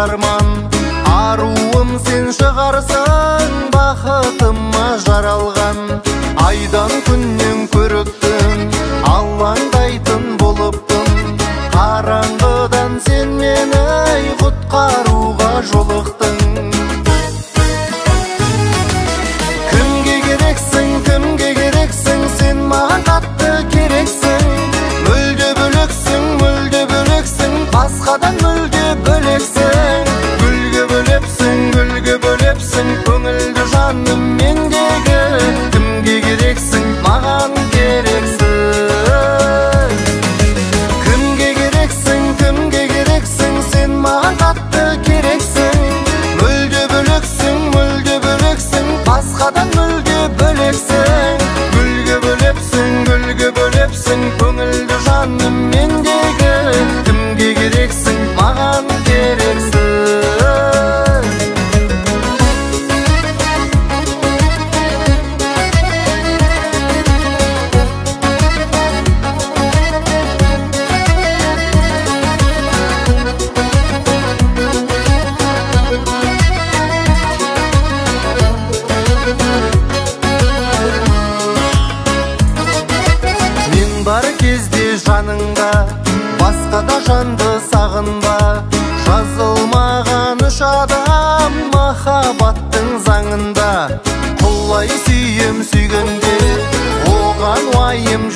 арман. Аруым сен шығарсың, бақытыма жаралған. Айдан күннен көріктің, алаңдайтын болыппын. Қараңғыдан сен мені құтқаруға жолықтың. Кімге керексің, кімге керексің, сен маған қатты керексің. Мүлде бөлексің, мүлде бөлексің, басқадан мүлде бөлексің. Гүлге бөлепсің, гүлге бөлепсің, көңілді жаным мендегі. Кімге керексің, маған керексің. Кімге керексің, кімге керексің, сен маған қатты керексің. Мүлде бөлексің, мүлде бөлексің, басқадан мүлде бөлексің. Гүлге бөлепсің, гүлге бөлепсің, көңілді жаным мендегі. Кімге керексің, маған керексің. Мен бар кезде жаныңда, басқа да жанды сағынба. Жазылмаған үш адам махаббаттың заңында. Құлай сүйем сүйгенде, оған уайым